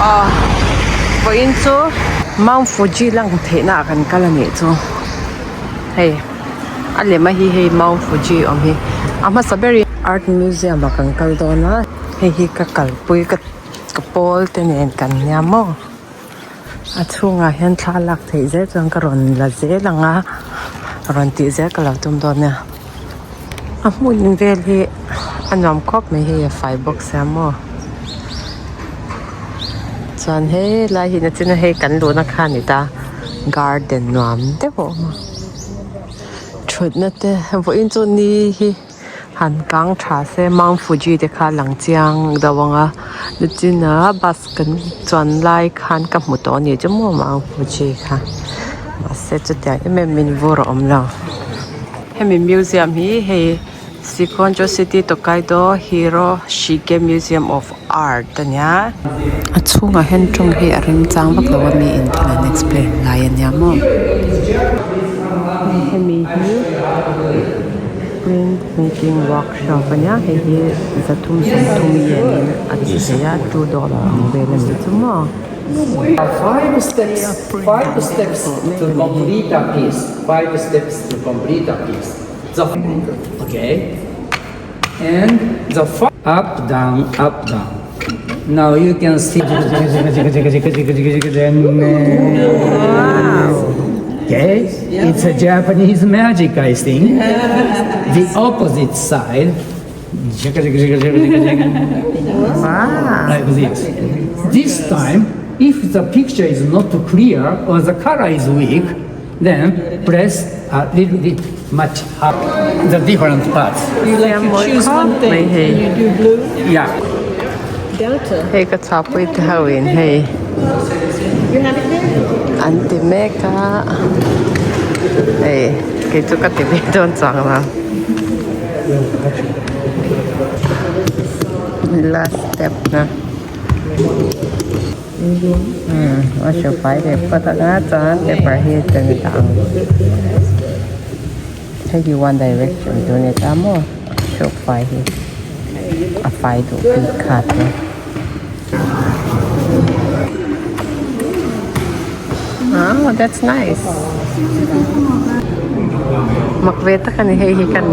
Aw vawiin chu Mount Fuji lang theihna ah kan kal a nih chu hei a lem a hi hei Mount Fuji awm hi a hmasa berin Art Museum ah kan kal dawn a hei hi ka kalpui ka ka pawl te nen kan nia maw a chhungah hian thla lak theih zel chuan ka rawn la zel ang a rawn tih zel ka lo tum dawn nia a hmun vel hi a nuam khawp mai hei a fai bawk sia maw chuan helai hi nachina hei kan luhna kha a ni ta garden nuam deuh a awm a thutna te vawiin chu ni hi. Han kang tha se Mount Fuji te kha lang chiang deuh ang a nichinah bus kan chuan lai khan ka hmu tawh a ni chu maw Mount Fuji kha mahse chutiang em em in vur a awm lo hemi museum hi hei Sikhonjo City Tokaido Hiroshige Museum of Art a nia. A chhungah hian tawng hi a remchang vak lo a mi in thil an explain lai a nia maw. Hemi hi print making workshop a nia hei hi 330 yen in a ti thei a two dollar ang vel a nih chu maw. Five steps, five steps to complete a piece. Five steps to complete a piece. The okay. And the up down up down. Now you can see. Okay, it's a Japanese magic, I think. The opposite side. Like this. This time, if the picture is not clear or the color is weak, then press a little bit much harder. The different parts. You like you choose one thing and you do blue? Yeah. Delta. Hei ka chhuahpui te ho in hei an ti mek a hei kei chu ka ti ve dawn chuang lo last step na. A hrilh fai leh phawt ang a chuan paper hi chen dah ang hei hi one direction tur a ni ta maw hrilh fai hi a fai duh bik kha te oh that's nice mak ve tak a ni hei hi kan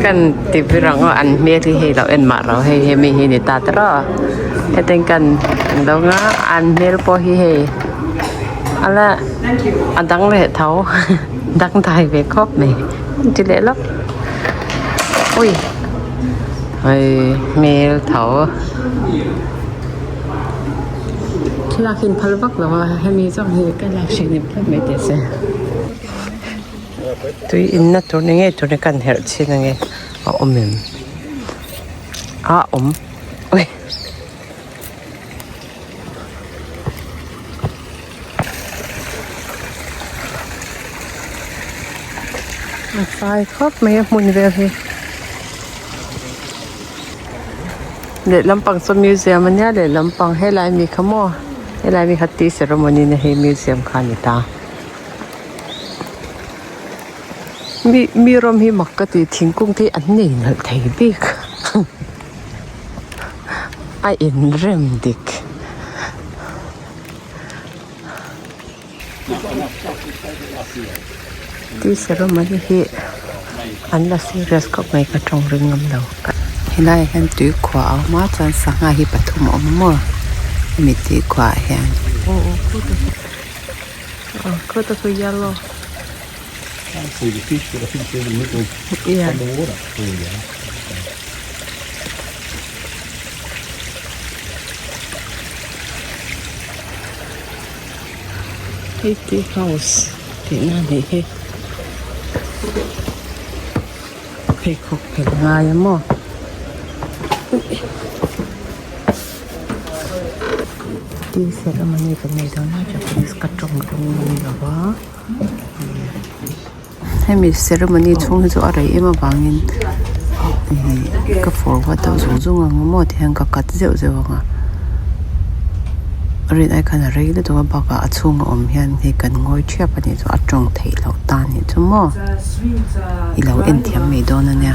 kan ti vir ang aw an hmel hi hei lo en mah lo hei hemi hi ni ta tiraw. Hetiang kan lo nga an hmel pawh hi hei a la a dang leh tho dangdai ve khawp mai an ti leh lawk ui hei hmel tho thlalak hi an phal vak lo a hemi zawng hi ka lak hreh ni phawt mai teh se tui inna tur ni ngei tur hi kan herh chin ange a awm em a awm. Ui. A fai khawp mai a hmun vel hi. Lehlam pang chu museum a nia lehlam pang helai mi kha maw helai mi kha tea ceremony na hi museum kha a ni ta. Mi mi ram hi mak ka ti thingkung te hi an nei nalh thei bik. A inrem dik. Tea ceremony hi an la serious khawp mai ka tawng ring ngam lo. Helaiah hian tui khuah a awm a chuan sangha hi pathum a awm a maw hemi tui khuah ah hian. Hei tea house tihna a nih hi pheikhawk phelh ngai a maw tea ceremony kan nei dawn a Japanese ka tawng ring ni lo va. Hemi ceremony chhung hi chu a rei em avangin ihh ka forward deuh zung zung ang maw ti hian ka cut zeuh zeuh ang a rin ai khan a rei lutuk a bakah a chhunga awm hian hei kan ngawi thiap a nih chu a tawng theih loh ta a nih chu maw i lo en thiam mai dawn a nia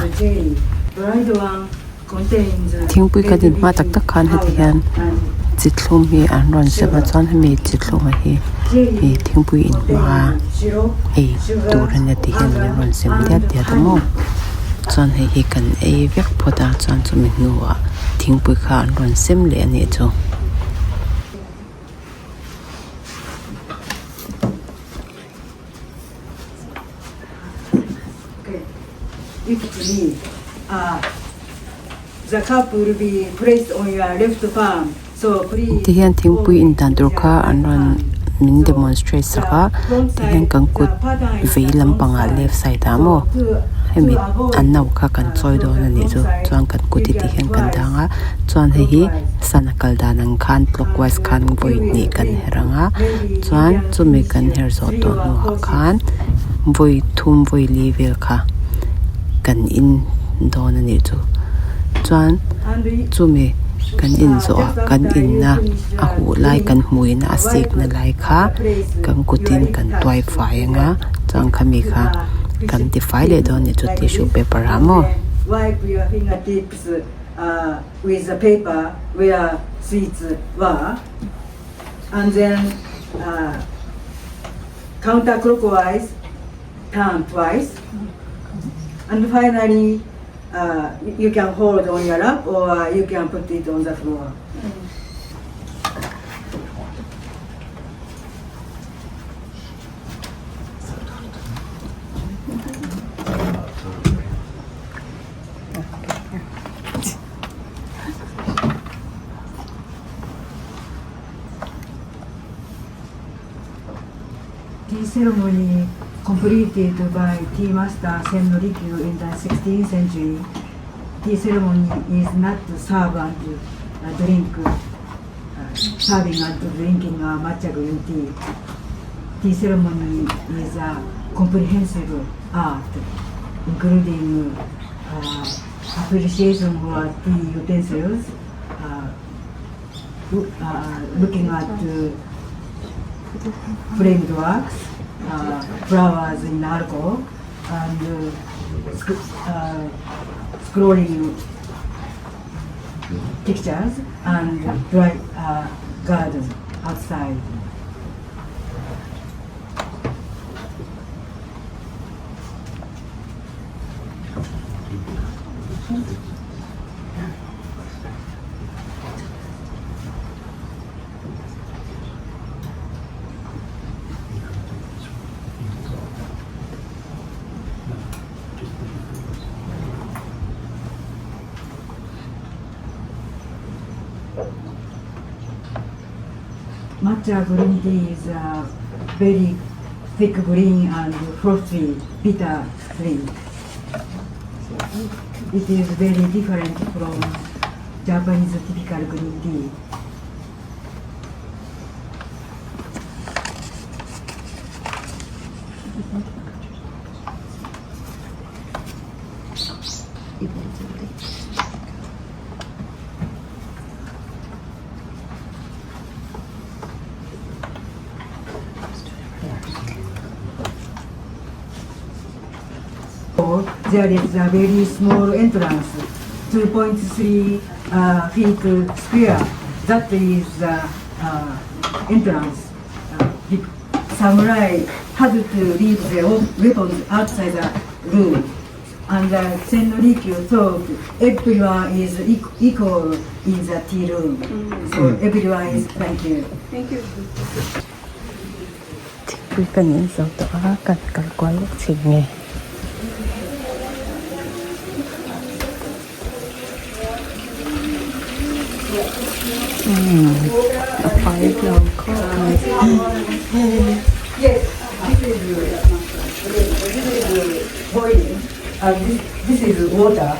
thingpui kan in hma tak tak khan heti hian. Chi thlum hi an rawn sem a chuan hemi chi thlum ah hi ih thingpui in hma ei tur a nia ti hian min rawn sem diat diat a maw chuan hei hi kan ei vek phawt a chuan chumi hnuah thingpui kha an rawn sem leh a nih chu. Tihian thingpui in dan tur kha an rawn min demonstrate sak a tihian kan kut vei lampangah left side ah maw hemi an no kha kan chawi dawn a nih chu chuan kan kut hi tihian kan dang a chuan hei hi sana kal dan ang khan clockwise khan vawi hnih kan her ang a chuan chumi kan her zawh tawh hnuah khan vawi thum vawi li vel kha kan in dawn a nih chu chuan chumi kan in zawh ah kan in na a huh lai kan hmui na a sik na lai kha kan kut in kan tuai fai anga chuan khami kha kan ti fai leh dawn a nih chu tissue paper ah maw. And then counterclockwise turn twice. And finally, you can hold on your lap or you can put it on the floor. Tea ceremony completed by tea master Sen no Rikyu in the 16th century. Tea ceremony is not to serve and drink, serving and drinking a matcha green tea. Tea ceremony is a comprehensive art, including appreciation for tea utensils, looking at framed works, flowers in alcohol, and scrolling pictures and dry garden outside. Matcha green tea is a very thick green and frothy bitter drink. It is very different from Japanese typical green tea. There is a very small entrance, 2.3 feet square. That is the entrance. The samurai had to leave their weapons outside the room. And the Sen no Rikyu thought everyone is equal in the tea room. So everyone is thank you. Thank you. Thingpui kan in zo tawh a, kan kal kual vek thin nge. Umm a fai hlo khawp mai. Yes, this is this is boiling. This this is water.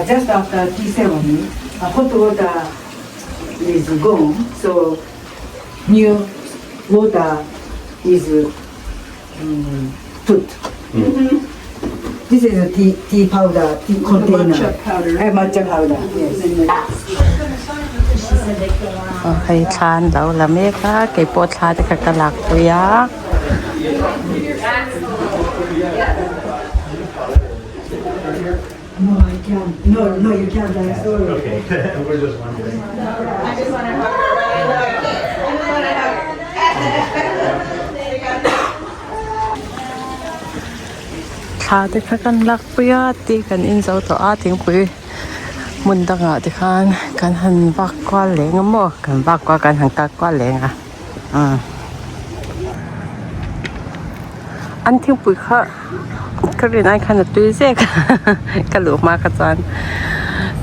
Just after tea ceremony, hot water is gone, so new water is put. This is a tea tea powder tea container. Matcha powder. Matcha powder. Yes. Aw hei thla an lo la mek a keipawh thla te kha ka lak pui a. No, I can't. No, no, you can't. I'm sorry. Okay, we're just wondering. I just want to Thla te kha kan lak pui a tea kan in zo tawh a thingpui hmun dangah te khan kan han vak kual leng a maw kan vak kual kan han kal kual leng a umm an thingpui kha ka rin ai khan a tui zek ka luh hma kha chuan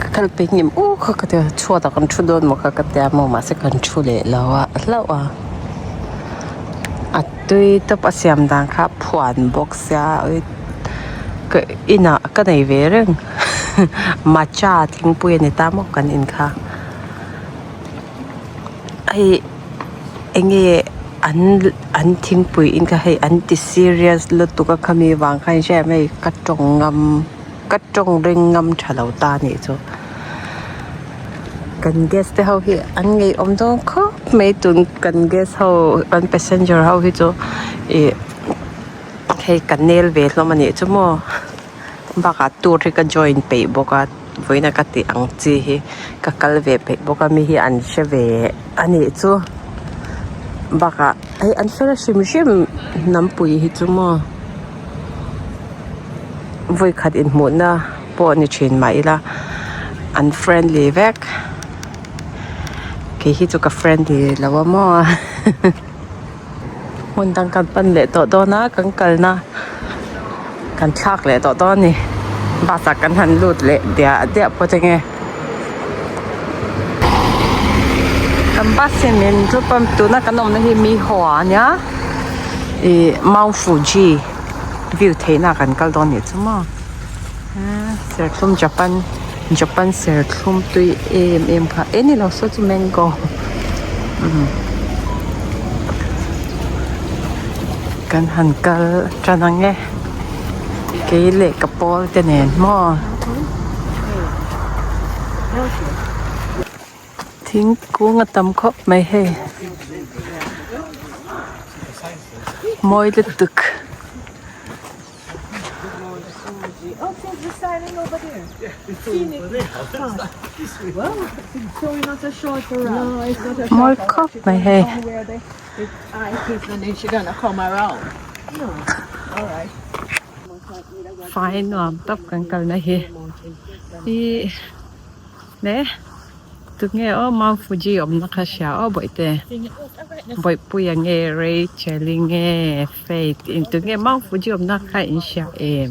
ka kal peih ngem u kha ka tia chhuatah kan thu dawn maw kha ka tia maw mahse kan thu leh lo a hlauh a a tui tawp a siam dan kha phuan bawk sia ka inah ka nei ve reng matcha thingpui a ni ta maw kan in kha hei eng nge an an thingpui in kha hei an ti serious lutuk a khami vang khan hriat mai ka tawng ngam ka tawng ring ngam tha lo ta a nih chu kan guest te ho hi an ngeiawm dawn khawp mai tun kan guest ho kan passenger ho hi chu ih hei ka nel ve hlawm a nih chu maw bakah tour hi ka join peih bawk a vawiin a ka tih ang chi hi ka kal ve peih bawk a mi hi an hre ve a nih chu bakah hei an hre hrim hrim hnampui hi chu maw vawi khat inhmuhna pawh ni thin mah ila an friendly vek kei hi chu ka friendly lo a maw. Hmun dang kan pan leh tawh dawn a kan kalna kan thlak leh tawh dawn a ni bus ah kan han lut leh diah diah pawh che nge kan bus hi min chu pump tuna kan awmna hi mi haw ah ania ih mount fuji view theihna ah kan kal dawn anih chu maw serthlum japan japan serthlum tui em em kha eh ni lo saw chu mango umm kan han kal tan ang e kei leh ka pawl te nen maw thingkung a tam khawp mai hei mawi lutuk. Mawi khawp mai hei. Fai nuam tawp kan kalna hi ih le. Tunge aw Mount Fuji awmna kha hria aw bawihte Bawihpuia nge Rachel i nge Faith in tunge Mount Fuji awmna kha in hria em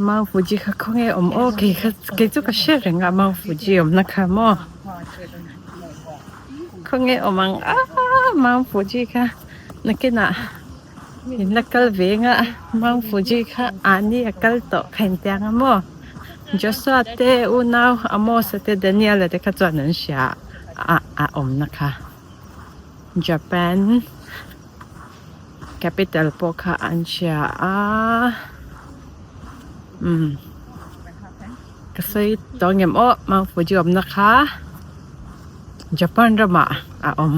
Mount Fuji kha khawnge awm aw kei kha kei chu ka hre reng a Mount Fuji awmna kha maw khawnge awm ang a Mount Fuji kha nakinah. In la kal ve nga Mount Fuji kha ani a kal tawh kha in tiang a maw Joshua te unau Amos a te Daniel a te kha chuan an hria a a awmna kha Japan capital pawh kha an hria a umm ka sawi tawh ngem aw Mount Fuji awmna kha Japan ramah a awm.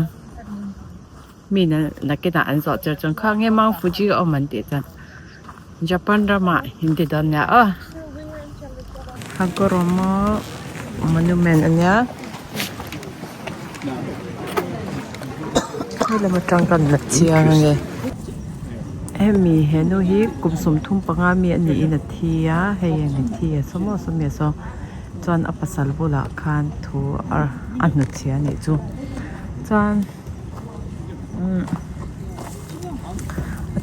Mi nakinah an zawh tir chuan kha nge Mount Fuji a awm an tih chuan Japan ramah in ti dawn nia aw. Hagoromo monument a nia helam atang kan la chiang a nge hemi henu hi kum 35 mi a niin a thi a hei a mi thi a saw maw sawmi a saw chuan a pasal bulah khan thu a hnutchhiah a nih chu chuan. A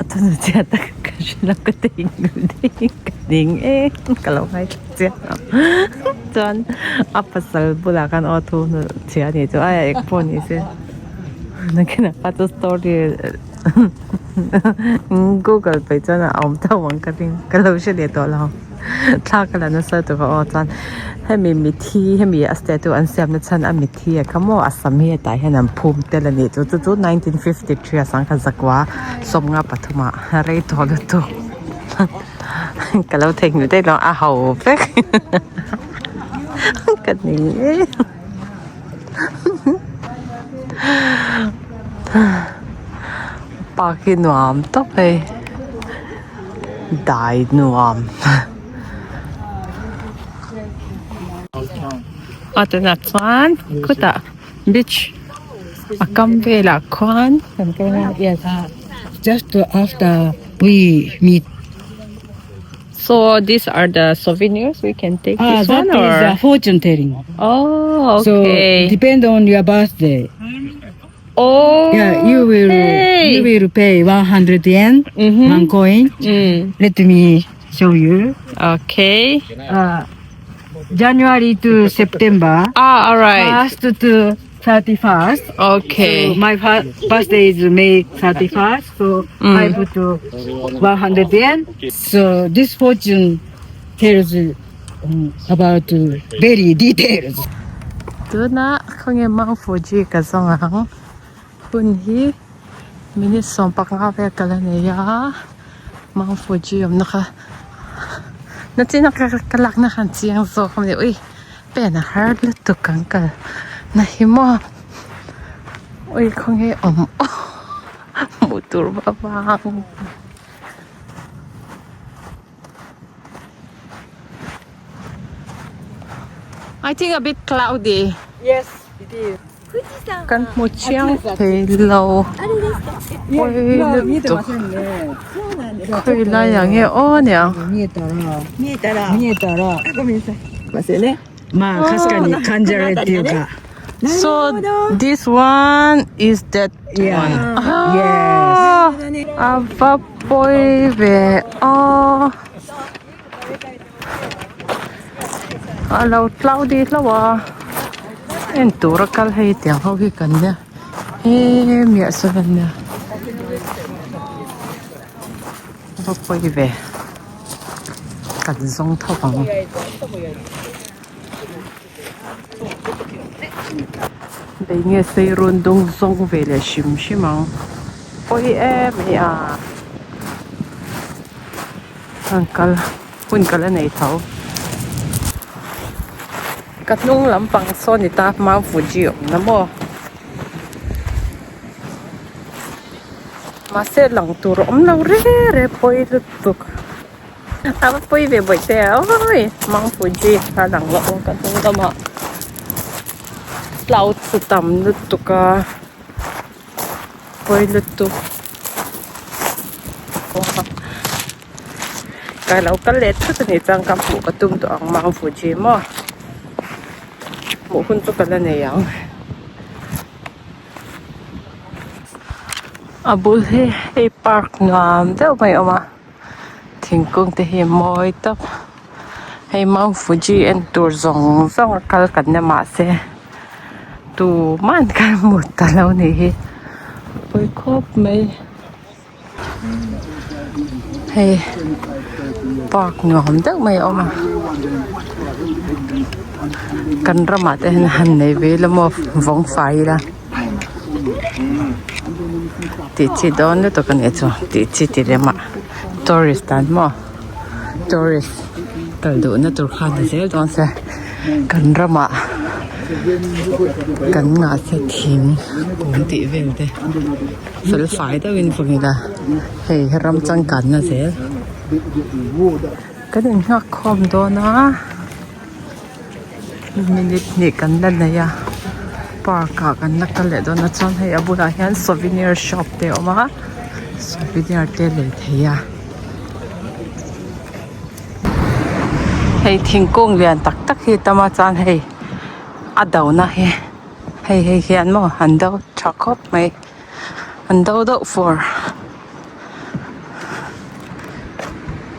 thu chiah tak ka hre lo ka ti ka ding em ka lo ngaithla chiah lo chuan a pasal bulah khan aw thu chhia a nih chu ai eng pawh ni se nakinah kha chu story google pei chuan a awm tho ang ka ring ka lo hre leh tawh lo. Thla ka la nasa tuk a aw chuan hemi mithi hemi a statue an siam na chhan a mithi a kha maw a sam hi hetah hian an phum tel a nih chu chu chu 1953 a sangkhat zakua 53 ah rei tawh lutuk ka lo theihnghilh daih lo a ho vek ka ning e park hi nuam tawp hei. Dai nuam. A tunah chuan khutah beach a kam velah khuan kan kal a yes. Just after we meet. So these are the souvenirs we can take Ah, this that one is or a fortune telling. Oh, So okay. depend on your birthday. Oh, Yeah, you will okay. you will pay 100 yen, one coin. Let me show you. Okay. January to September. Ah, all right. First to 31st. Okay. So my birthday is May 31st, so I put 100 yen. So this fortune tells about very details. Tuna khawnge Mount Fuji ka zawng ang hun hi minute sawmpanga vel ka la nei a Mount Fuji awmna kha nachin a ka lakna khan chiang zawk a ni ui pen a har lutuk kan kal na hi maw ui khawnge awm hmuh tur va vang. I think a bit cloudy. Yes, it is. Kan hmu chiang thei lo. Oi lutuk. Khawi lai ah nge aw niang. 見えたら、見えたら、見えたら、ごめんなさい。ますよね。まあ、かすかに感じられるっていうか。 So this one is that one. Ah, a va pawi ve aw. A lo cloudy hlauh a en tur a kal hei tiang ho hi kan nia hemiah sawn an nia a va pawi ve kan zawng tho ang. Bei nge sei run dung zawng ve leh hrim hrim ang pawi em mai a an kal hun kal a nei tho ka hnung lampang sawn ni ta Mount Fuji a awm na maw mahse lang tur a awm lo reng reng pawi lutuk. A va pawi ve bawih te a awii Mount Fuji kha lang loh ang ka hnung lamah cloud chu tam lutuk a pawi lutuk ka lo kal leh thut a nih chuan ka hmuh ka tum tawh ang Mount Fuji maw hmuh hun chu ka la nei ang. A bul hi hei park nuam deuh mai a awm a. Thingkung te hi a mawi tawp hei Mount Fuji en tur zawng zawng a kal kan nia mahse tuman kan hmu ta lo nih hi pawi khawp mai hei park nuam deuh mai a awm a kan ramah te hian han nei ve ila maw vawng fai ila. Tih chi dawn lutuk a nih chu tih chi ti lem ah tourist tan maw tourist kal duh na tur kha ni zel dawn se kan ramah kan ngah se thing kung tih vel te fel fai deuh in vawng ila hei ram changkan na zel kan in nghak khawm dawn a. Minute hnih kan la nei a park ah kan la kal leh dawn a chuan hei a bulah hian souvenir shop te a awm a souvenir te lei thei a hei thingkung lian tak tak hi tam a chuan hei a do na hi hei hei hian maw an do tha khawp mai an do deuh fur.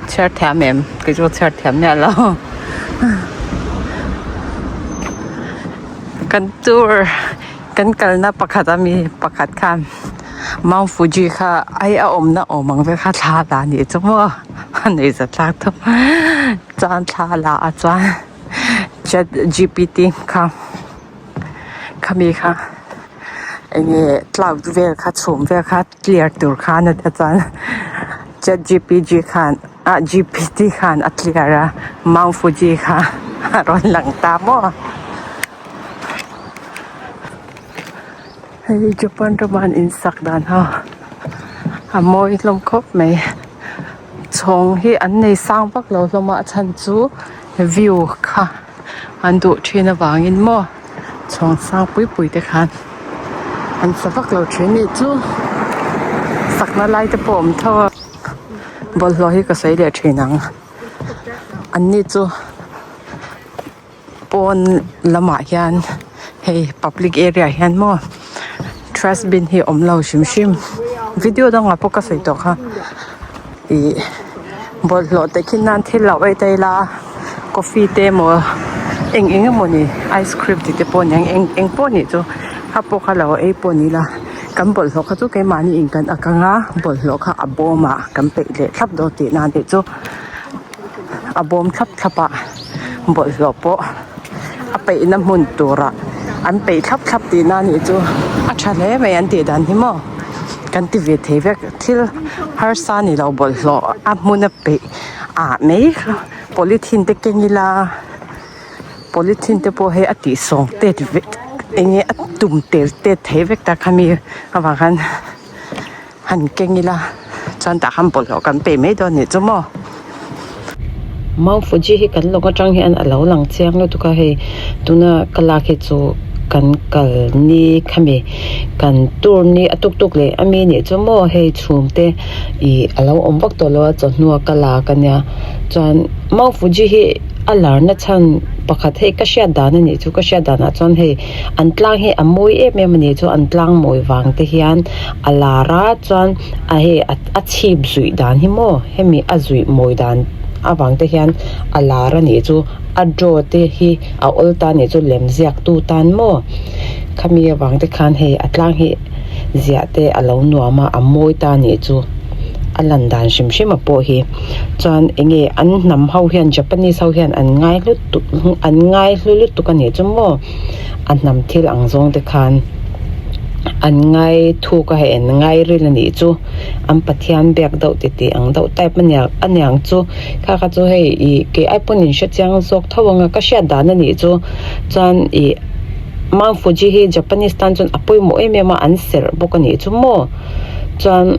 Chhiar thiam em kei chu chhiar thiam miah lo kan tour kan kalna pakhat a mi pakhat khan Mount Fuji kha ai a awmna awm ang vel kha thla la anih chu maw a nei za tlak thawp chuan thla la a chuan chat G_P_T kha khami kha eng nge cloud vel kha chhum vel kha. Clear tur khan a chuan chat gpg khan ah gpt khan a clear a Mount Fuji kha a rawn lang ta maw. Hei Japan rama an insak dan ho a mawi hlawm khawp mai chhawng hi an nei sang vak lo hlawm a a chhan chu view kha an duh thin avangin maw. Chhawng sang pui pui te khan an sa vak lo thin nih chu. Sakna lai te pawh a awm tho a. Bawlhhlawh hi ka sawi leh thin ang. An ni chu pawn lamah hian hei public area ah hian maw trash bin hi a awm lo hrim hrim. Video dangah pawh ka sawi tawh kha ih bawlhhlawh te khin nan thil lo ei ta ila coffee te emaw eng eng emaw ni ice cream tih te pawh aniang eng eng pawh anih chu kha pawh kha lo ei pawh ni ila kan bawlhhlawh kha chu keimahni in kan ak anga bawlhhlawh kha a bawmah kan peih leh thlap dawn tihna anih chu a bawm thlap thlap a bawlhhlawh pawh a peihna hmun turah an peih thlap thlap tihna anih chu a tha hle mai an tih dan hi maw kan ti ve thei vek thil harsa ni lo bawlhhlawh a hmun a peih ah mai kha polythene te keng ila polythene te pawh hei a tih sawng tet vek eng nge a tum tel tet thei vek ta khami avang khan han keng ila chuan tah khan bawlhhlawh kan pe mai dawn anih chu maw. Mount Fuji hi kan lawng atang hian a lo lang chiang lutuk a hei tuna ka lak hi chu kan kal ni khami kan tour ni a tuk tuk leh ami nih chu maw hei chhum te ih a lo awm vak tawh lo a chawhnu a ka lak ania chuan Mount Fuji hi a lar na chhan pakhat hei ka hriat dan anih chu ka hriat danah chuan hei an tlang hi a mawi em em anih chu an tlang mawi vang te hian a lar a chuan a hei a chhip zuih dan hi maw hemi a zuih mawi dan avang te hian a lar anih chu a draw te hi a awl ta anih chu lem ziak tu tan maw khami avang te khan hei a tlang hi ziah te a lo nuam a a mawi ta anih chu a lan dan hrim hrim a pawh hi chuan eng nge an hnam ho hian Japanese ho hian an ngai lutuk an ngai hlu lutuk anih chu maw a hnam thil ang zawng te khan an ngai thuk a hei an ngai ril anih chu an Pathian biak deuh titi ang deuh type ania aniang chu kha kha chu hei ih kei ai pawn in hre chiang zawk tho ang a ka hriat dan anih chu chuan ih Mount Fuji hi Japanese tan chuan a pawimawh em em a an serh bawk anih chu maw chuan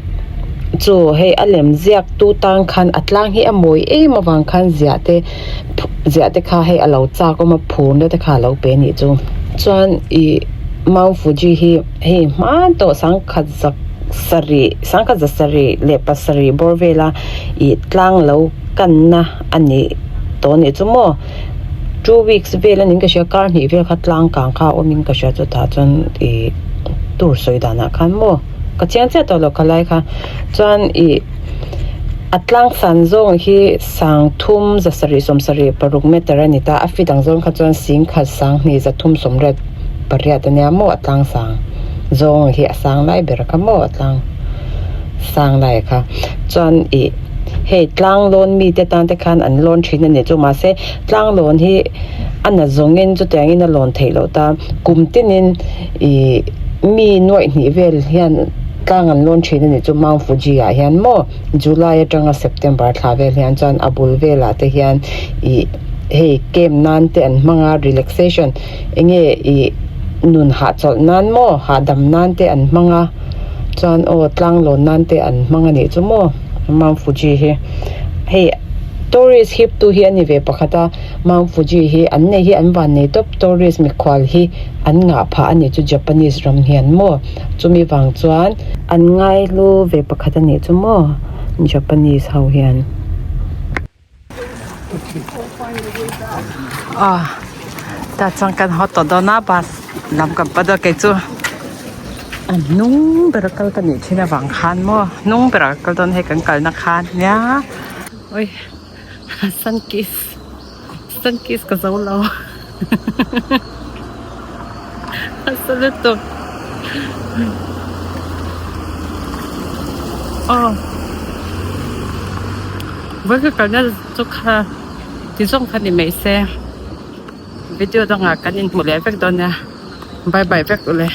chu hei a lem ziak tu tan khan a tlang hi a mawi em avang khan ziah te ziah te kha hei a lo chak awm a phurna te kha a lo pe anih chu chuan ih Mount Fuji hi hei hman tawh sangkhat zak sarih sangkhat za sarih leh pasarih bawr vela ih tlang lo kanna anih tawh anih chu maw. Two weeks vel a niin ka hria kar hnih vel kha tlang kang kha a awmin ka hria chutah chuan ih tour sawi danah khan maw ka chiang chiah tawh lo ka lai kha chuan ih a tlang san zawng hi sang thum za sarih sawm sarih paruk meter a ni ta a fit ang zawng kha chuan sing khat sang hnih za thum sawm riat pariat a nia maw a tlang sang zawng hi a sang lai ber kha maw a tlang sang lai kha chuan ih. Hei tlang lawn mite tan te khan an lawn thin a ni chu mahse tlang lawn hi a na zawngin chutiangin a lawn theih loh ta kum tinin ih mi nuaih hnih vel hian tlang an lawn thin a ni chu Mount Fuji ah hian maw July atanga September thla vel hian chuan a bul velah te hian ih hei camp nan te an hmang a relaxation enge ih nun hahchawlh nan maw hahdam nan te an hmang a. Chuan aw tlang lawn nan te an hmang a nih chu maw Mount Fuji hi hei tourist hip tu hi a ni ve pakhat a Mount Fuji hi an nei hi an van nei tawp tourist mikhual hi an ngah phah a nih chu Japanese ram hian maw chumi vang chuan an ngaihlu ve pakhat a nih chu maw Japanese ho hian. Aw tah chuan kan haw tawh dawn a bus lam kan pa dawn kei chu a hnung bera kal ka nih thin avang khan maw hnung bera kal dawn hei kan kalna khan nia ui sun kiss sun kiss ka zo lo a sa lutuk aw vawi ka kalna chu kha ti zawng kha ni mai se video dangah kan inhmu leh vek dawn nia bye bye vek ule.